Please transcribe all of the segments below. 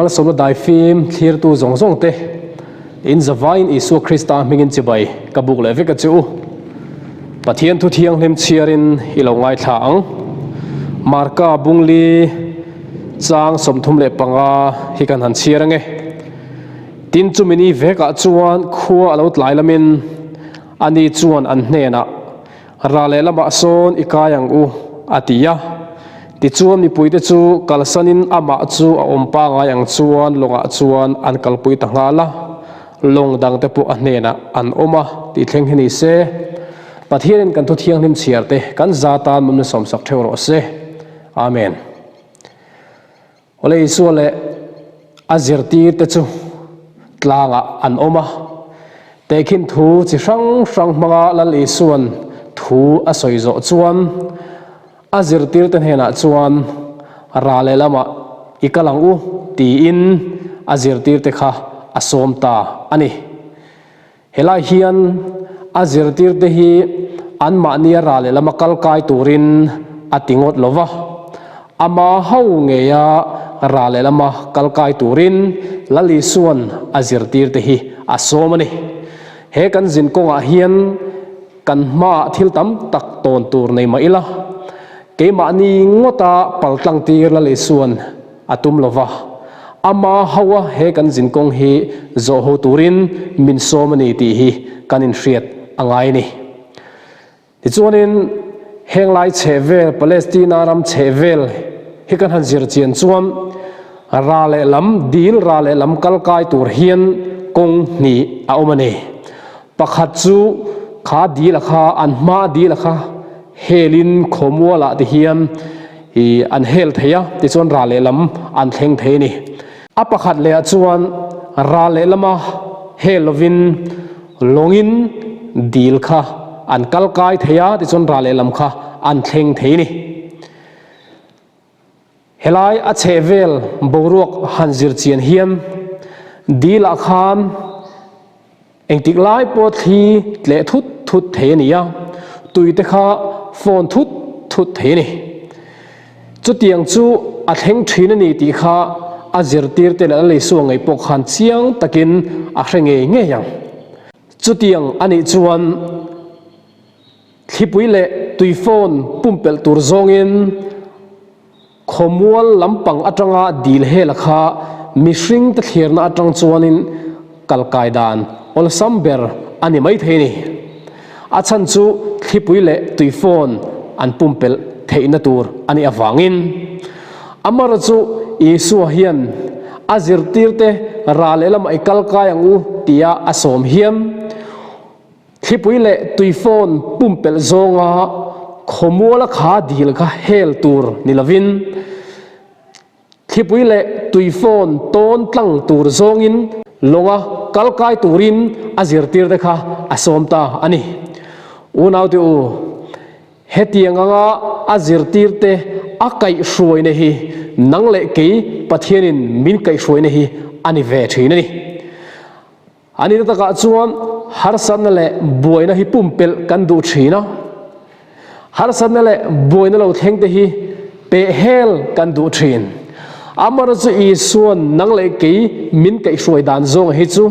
Malsawmna daifim thlirtu zawng zawng te in zavaiin Isua Krista hmingin chibai ka buk leh vek a che u. Pathian thu thianghlim chhiarin i lo ngaithla ang. Marka bungli chang 35 hi kan han chhiar ange. Tin chumi ni vekah chuan khua a lo tlai lamin ani chuan an hnenah, Ra leh lamah sawn i kai ang u, a ti a. Tichuan mipuite chu kalsanin amah chu a awm pangai ang chuan lawngah chuan an kalpui ta nghal a, lawng dangte pawh a hnenah an awm a tih thleng hi ni se. Pathianin kan thu thianghlim chhiarte kan za tan mumna sawmsak theuh rawh se. Amen. Awle Isua leh a zirtirte chu tlangah an awm a, tehkhin thu chi hrang hrang hmanga Lal Isua'n thu a sawi zawh chuan a zirtirte hnenah chuan ra leh lamah i kal ang u tiin a zirtirte kha a sawm ta a ni. Helai hian a zirtirte hi anmahnia ra leh lama kal kai turin a ti ngawt lo va, ama ho ngeia ra leh lama kal kai turin Lal Isua'n a zirtirte hi a sawm a ni. He kan zin kawngah hian kan hmaah thil tam tak tawn tur nei mah ila, keimahni ngawta paltlangtir Lal Isua'n a tum lo va, ama hoa he kan zinkawng hi zawh ho turin min sawm a ni tih hi kan inhriat a ngai a ni. Tichuanin, heng lai chhehvel, Palestina ram chhehvel hi kan han zir chian chuan ra leh lam, dil ra leh lam kal kai tur hian kawng hnih a awm a ni. Pakhat chu kha dil a kha, an hma dil a kha helin khawmualah te hian I an hel thei a, tichuan ra lehlam an thleng thei a ni. A pakhat lehah chuan ra lehlama hel lovin lawngin dil kha an kal kai thei a, tichuan ra lehlam kha an thleng thei a ni. Helai a chhehvel boruak han zir chian hian dilah khan Engtik lai pawh thli tleh thut thut thei a ni a, tui te kha fawn thut thut thei a ni. Chutiang chu a thleng thin a ni tih kha a zirtirte leh a leisuah ngei pawh khan chiang takin a hre ngei ngei ang. Chutiang a nih chuan thlipui leh tui fawn pumpelh tur zawngin Khawmual lampang atanga dil hela kha mihringte thlirna atang chuanin kalkai dan awlsam ber a ni maithei a ni. A chhan chu thlipui leh tuifawn an pumpelh theihna tur a nih avangin. Amaherawhchu chu Isua hian a zirtirte ra lehlamah i kalkai ang u tia a sawm hiam. Thlipui leh tuifawn pumpelh zawnga khawmuala kha dil kha hel tur ni lovin, thlipui leh tuifawn tawn tlang tur zawngin lawnga kal kai turin a zirtirte kha a sawm ta a ni. Unaute u, hetiang anga a zirtirte a kaihhruaina hi nang leh kei Pathianin min kaihhruaina hi a ni ve thin a ni. A nihna takah chuan harsatna leh buaina hi pumpelh kan duh thin a, harsatna leh buaina lo thleng te hi pehhel kan duh thin. Amaherawhchu chu Isua'n nang leh kei min kaihhruai dan zawng hi chu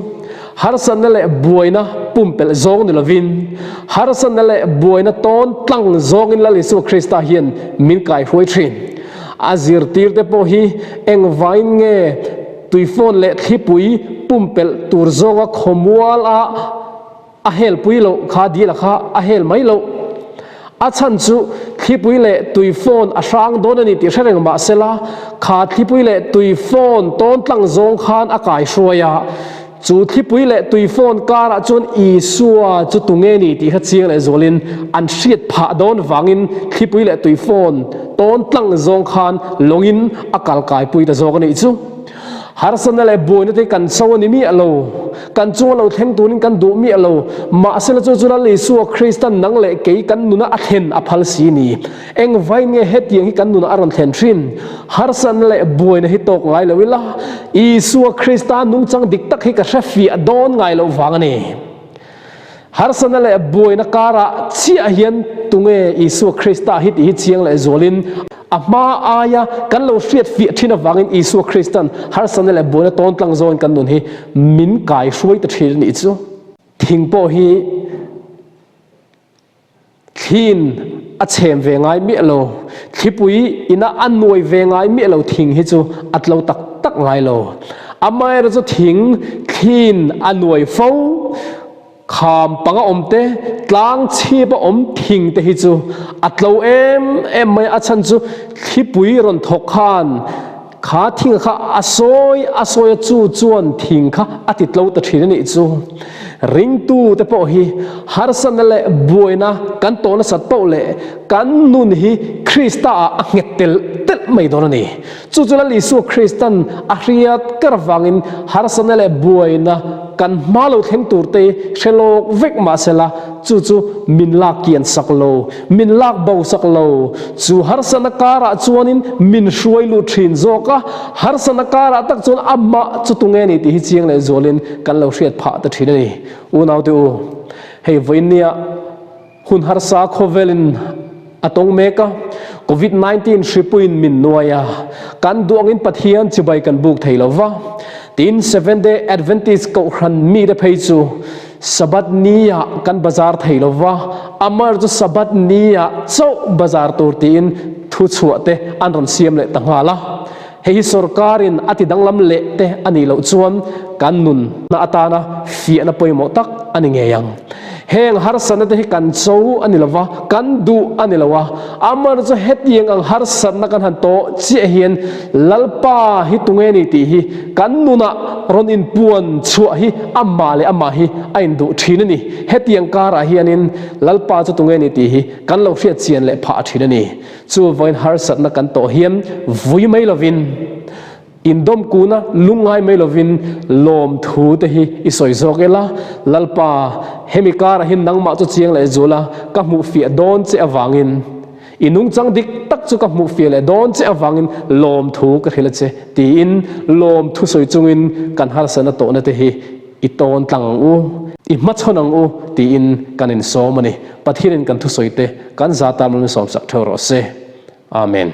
harsatna leh buaina pumpelh zawng ni lovin, harsatna leh buaina tawn tlang zawngin Lal Isua Krista hian min kaihruai thin. A zirtirte pawh hi engvangin nge Tuifawn leh thlipui pumpelh tur zawnga khawmual a a helpui loh kha dil a kha a hel mai loh. A chhan chu thlipui leh tuifawn a hrang dawn a ni tih hre reng mah sela, kha thlipui leh tuifawn tawn tlang zawng khan a kai hruai a. Chu thlipui leh tuifawn karah chuan Isua chu tunge ni tih kha chiang leh zualin an hriat phah dawn vangin thlipui leh tuifawn tawn tlang zawng khan lawngin a kal kaipui ta zawk a nih chu. Harsatna leh buaina te kan cho a ni miah lo. Kan chunga lo thleng turin kan duh miah lo. Mahsela chu chu Lal Isua Kristan nang leh kei kan nuna a thlen a phal si ni. Engvain nge hetiang hi kan nunah a rawn thlen thin? Harsatna leh buaina hi tawk ngai lo ila, Isua Krista nungchang dik tak hi ka hre fiah dawn ngai loh vang a ni. Harsatna leh buaina karah chiah hian tunge Isua Krista hi tih hi chiang leh zualin a hma aia kan lo hriat fiah thin avangin Isua Kristan harsatna leh buaina tawn tlang zawngin kan nun hi min kai hruai ta thin a nih chu. Thing pawh hi Thliin a chhem ve ngai miah lo, thlipui ina a nuai ve ngai miah lo thing hi chu a tlo tak tak ngai lo. Amaherawhchu chu thing thliin a nuai fo, kham panga awm te, tlang chhip a awm thing te hi chu a tlo em em mai a, a chhan chu thlipui rawn thawk khan Kha thing kha a sawi a sawi a chu chuan thing kha a ti tlo ta thin a nih chu. Ringtu te pawh hi harsatna leh buaina kan tawh nasat poh leh kan nun hi Krista ah a nghet telh telh mai dawn a ni. Chu chu Lal Isua Kristan a hriat kar vangin harsatna leh buaina kan hma lo thleng tur te hre lawk vek mahsela chu chu min lak kian sak lo. Min lak bo sak lo. Chu harsatna karah chuanin min hruai lut thin zawk a, harsatna karah tak chuan amah chu tunge ni tih hi chiang leh zualin kan lo hriat phah ta thin a ni. Unaute u, hei vawiinnia hun harsa khawvelin a tawng mek a, Covid 19 hripuiin min nuai a, kan duh angin Pathian chibai kan buk thei lo va, tin Seventh Day Adventist kohhran mite phei chu Sabbath ni ah kan bazar thei lo va, Amar chu Sabbath ni ah chauh bazar tur tiin thu chhuah te an rawn siam leh ta nghal a. Hei hi sorkar in a ti danglam leh te a nih loh chuan kan nun na atana fiahna pawimawh tak a ni ngei ang. Heng harsatna te hi kan cho a ni lo va, kan duh a ni lo a, Amar chu hetiang ang harsatna kan han tawh chiah hian Lalpa hi tunge ni tih hi kan nunah rawn inpuan chhuah hi amah leh amah hi a induh thin a ni. Hetiang karah hianin Lalpa chu tunge ni tih hi kan lo hriat chian leh phah thin a ni. Chuvangin harsatna kan tawh hian vui mai lovin, Indawm kuna lungngai mai lovin lawmthu te hi i sawi zawk ila, Lalpa, hemi karah hian nangmah chu chiang leh zul a, ka hmuh fiah dawn che avangin, i nungchang dik tak chu ka hmuh fiah leh dawn che avangin lawmthu ka hrilh a che, tiin lawmthu sawi chungin kan harsatna tawhna te hi i tawn tlang ang u, i hmachhawn ang u, tiin kan insawm a ni. Pathianin kan thusawi te kan za tan min sawmsak theuh rawh se. Amen.